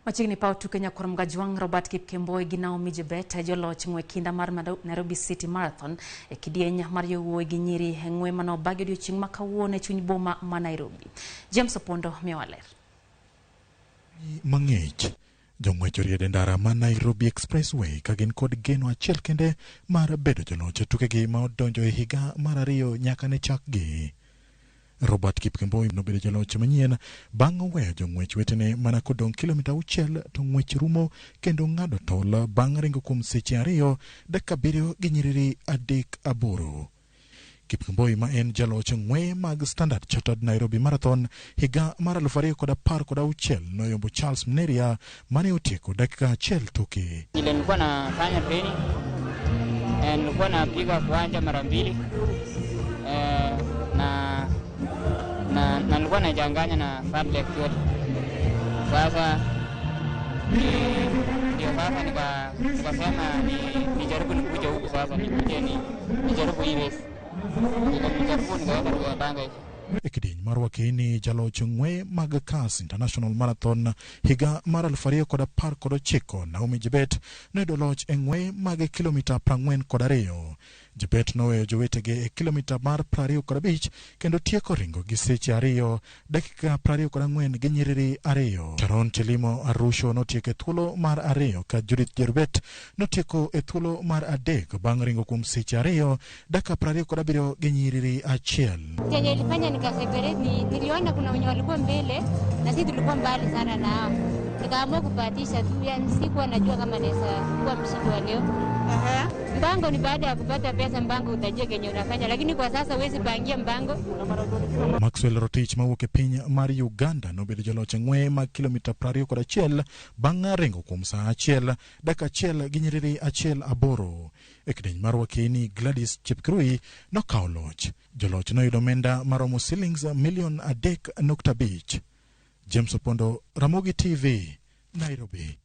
Machiegni paw tuke nyakwar Mgajwang' Robert Kipkemboi gi Naomi Jebet joloch ng'we kinda mar Nairobi City Marathon e kidieny mar yowuoyi gi nyiri e ng'we mane obagi odiochieng' ma kawuono e chuny boma ma Nairobi. James Opondo miyowa ler. Mang'ich. Jong'wech oriedo e ndara ma Nairobi Expressway ka gin kod geno achiel kende mar bedo joloch e tukegi ma odonjo e higa mar ariyo nyaka ne chakgi. Robert Kipkemboi nobedo jaloch manyien bang' weyo jong'wech wetene mana kodong' kilomita 6 to ng'wech rumo kendo ng'ado tol bang' ringo kuom seche 2 dakika 7 gi nyiriri 38. Kipkemboi ma en jaloch ng'weye mag Standard Chartered Nairobi Marathon higa mar 2016 noyombo Charles Mneria mane otieko dakika achiel toke. Ile nilikuwa nafanya training nilikuwa napiga kuanja mara mbili na, na, na nilikuwa nachanganya na fartlek yote. Sasa ndio sasa nikasema nijaribu nikuje huku sasa nikuje nijaribu hii race. Nilijaribu nikaweza nikapanga hivi. E kidieny mar wakeni jaloch ng'we mag CAS International Marathon higa mar 2019 Naomi Jebet noyudo loch e ng'we mag kilomita 42. Jebet noweyo jowetege e kilomita mar 25 kendo tieko ringo gi seche 2 dakika 24 gi nyiriri 2. Sharon Chelimo Arusho notieko e thuolo mar 2 ka Judith Jerubet notieko e thuolo mar 3 bang' ringo kuom seche 2 dakika 27 gi nyiriri 1. Chenye ilifanya nikaseparate ni niliona kuna wenye walikuwa mbele na sisi tulikuwa mbali sana na hao. Nikaamua kubahatisha tu, yani sikuwa najua kama naweza kuwa mshindi wa leo. Mpango ni baada ya kupata pesa, mpango utajua kenye unafanya, lakini kwa sasa huwezi pangia mpango. Maxwell Rotich mawuok e piny mar Uganda nobedo jaloch e ng'weye mag kilomita 21 bang' ringo kuom saa 1 dakika 1 gi nyiriri 1 8. E kidieny mar wakeni Gladys Chepkirui nokawo loch. Joloch noyudo omenda maromo silings milion 3.5. James Opondo, Ramogi TV, Nairobi.